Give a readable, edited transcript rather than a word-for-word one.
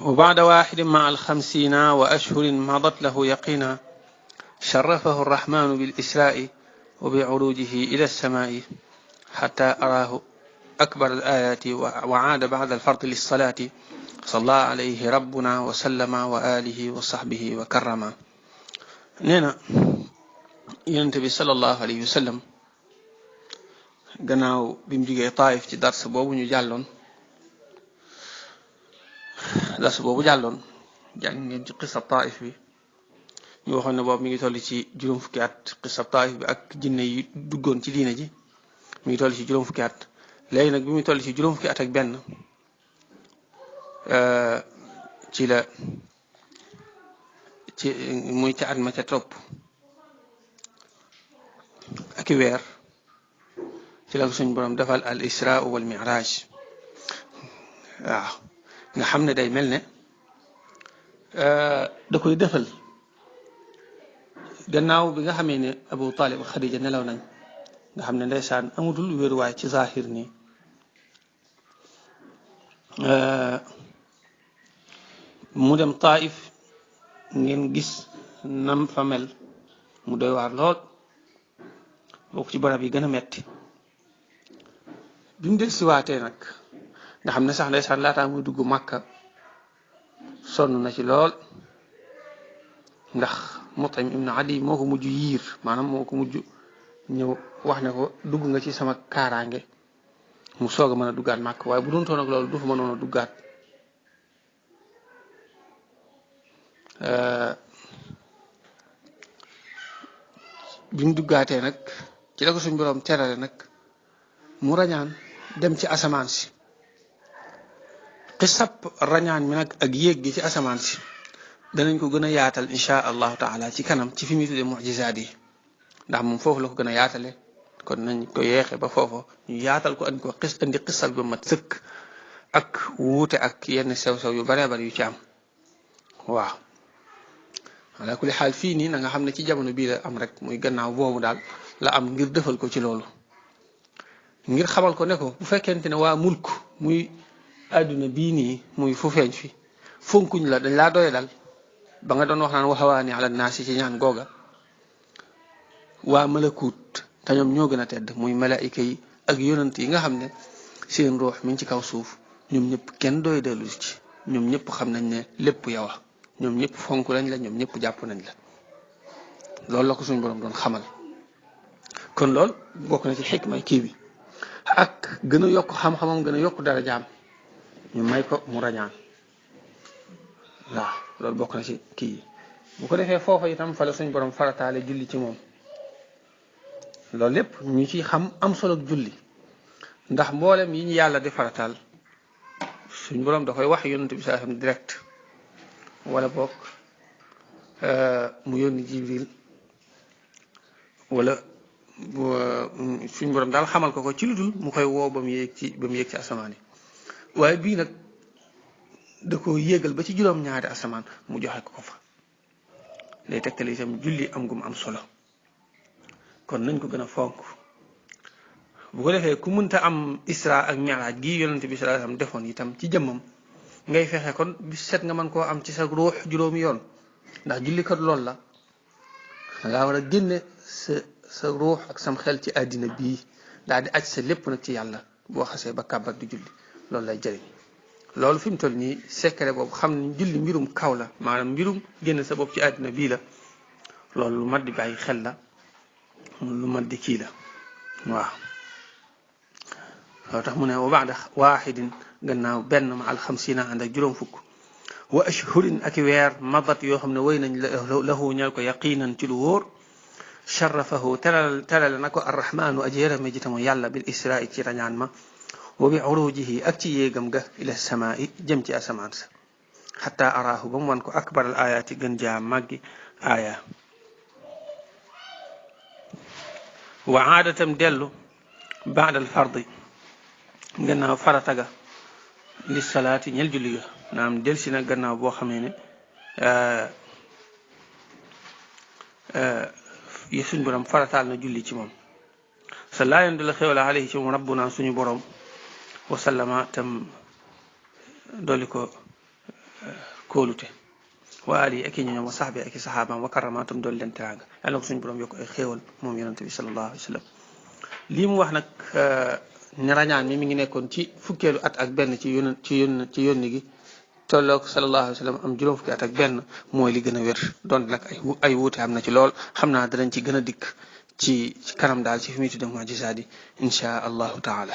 وبعد واحد مع الخمسين وأشهر مضت له يقينا شرفه الرحمن بالإسراء وبعروجه إلى السماء حتى أراه أكبر الآيات وعاد بعد الفرض للصلاة صلى عليه ربنا وسلم وآله وصحبه وكرم. نينا ينتبه صلى الله عليه وسلم gannaaw bi mu jógee Taif ci dars boobu jàlloon jàng ngeen ci xisab Taif bi ñu waxoon ne boobu mi ngi toll ci juróom fukki at. xisab Taif bi ak jinne yi duggoon ci diine ji mi ngi toll ci juróom fukki at. léegi nag bi muy toll ci juróom fukki at ak benn muy ca at ma ca topp ak i weer ci la ko suñ borom defal al isra wal mi'raj. waaw nga xam ne day mel ne da koy defal gannaaw bi nga xamee ne Abu Talib ak Khadija nelaw nañ nga xam ne ndeysaan amutul wéeruwaay ci zahir nii. mu dem Taif ngeen gis nam fa mel mu doy waar lool bokk ci barab yi gën a metti. bi mu del siwaatee nag nga xam ne sax ndeysaan laataa muy dugg Màkka sonn na ci lool ndax Mut'im ibn Adi moo ko mujj yiir, maanaam moo ko mujj ñëw wax ne ko dugg nga ci sama kaaraange mu soog a mën a duggaat Màkka. waaye bu doon toon ak loolu du fa mënoon a duggaat. bi mu duggaatee nag ci la ko suñ borom terale nag mu rañaan dem ci asamaan si. xisab rañaan mi nag ak yéeg gi ci asamaan si danañ ko gën a yaatal insha allahu taala ci kanam ci fi muy tuddee mu'jizaat yi, ndax moom foofu la ko gën a yaatale. kon nañ ko yeexe ba foofu ñu yaatal ko andi xisal ba mat sëkk ak wuute ak yenn sew-sew yu baree bari yu ci am. waaw ala kulli xaal fii nii na nga xam ne ci jamono bii la am rek, muy gannaaw boobu daal la am ngir defal ko ci loolu, ngir xamal ko ne ko bu fekkente ne waa mulk muy àdduna bii nii muy fu feeñ fi fonkuñ la, dañ laa doye dal ba nga doon wax naan waxawaani ala naasi ci ñaan googa. waa malakut te ñoom ñoo gën a tedd muy malaayika yi ak yonant yi nga xam ne seen ruux mi ngi ci kaw suuf, ñoom ñëpp kenn doy dellu ci, ñoom ñëpp xam nañ ne lépp yow a, ñoom ñëpp fonk lañ la, ñoom ñëpp jàpp nañ la. loolu la ko suñu borom doon xamal. kon loolu bokk na ci xikma kii bi ak gën a yokk xam-xamam, gën a yokk darajaam ñu may ko mu rañaan. waaw loolu bokk na ci kii yi. bu ko defee foofa itam fa la suñu borom farataale julli ci moom. loolu lépp ñu ci xam am solo julli, ndax mboolem yi ñu yàlla di farataal suñu borom da koy wax yonent bi sallallahu alayhi wasallam direct, wala bokk mu yónni Jibril, wala suñu borom daal xamal ko ci lu dul mu koy woo ba mu yéeg ci asamaan yi. waaye bii nag da ko yéegal ba ci juróom-ñaari asamaan mu joxe ko fa. lay tegtale itam julli am gum am solo, kon nañ ko gën a fonk. bu ko defee ku mënta am isra ak mi'raj gi yonent bi sallallahu alayhi wasallam defoon itam ci jëmmam, ngay fexe kon bis set nga mën koo am ci sa ruux juróomi yoon, ndax julli kat loolu la. dangaa war a génne sa ruux ak sam xel ci àddina bii daal di aj sa lépp nag ci yàlla. boo xasee ba kàbbat di julli loolu lay jëriñ. loolu fi mu toll nii secret boobu xam ne julli mbirum kaw la, maanaam mbirum génn sa bopp ci àddina bii la. loolu lu mat di bàyyi xel la, lu mat di kii la. waaw loo tax mu ne wa ba'da waaxidin gannaaw benn ma al xamsiina ànd ak juróom fukk wa ashhurin ak weer madat yoo xam ne wéy nañ lahu ñal ko yaqinan ci lu wóor. sharafahu terale na ko arrahmaanu aji yërëme ji tamu yàlla bil israa ci rañaan ma, wa bi urujihi ak ci yéegam ga ila samaa'i jëm ci asamaan sa, xataa araahu ba mu wan ko akbar al ayaati gën jaa màggi aaya. wa aadatam dellu baada al fardi gannaaw farata ga li salaati ñel julli ga, naam del si na gannaaw boo xam ne yi suñ borom farataal na julli ci moom. sa laa yon di la xewla alayhi ci moom rabbuna suñu borom, wasallama tam dolli ko kóolute wa ali ak ñoom wa sahbi ak sahabaam wa karamatum dool leen teraanga yàlla ko suñu borom yokk ay xéewal moom yonente bi sallallahu alayhi wa sallam lii mu wax nag ne rañaan mi ngi nekkoon ci fukkeelu at ak benn ci yónni gi tolloog sallallahu alayhi wa sallam am juróom fukki at ak benn mooy li gën a wér doon nag ay wuute am na ci lool xam naa danañ ci gën a dikk ci kanam daal ci fi muy tudde mu'jizaat yi insha allahu taala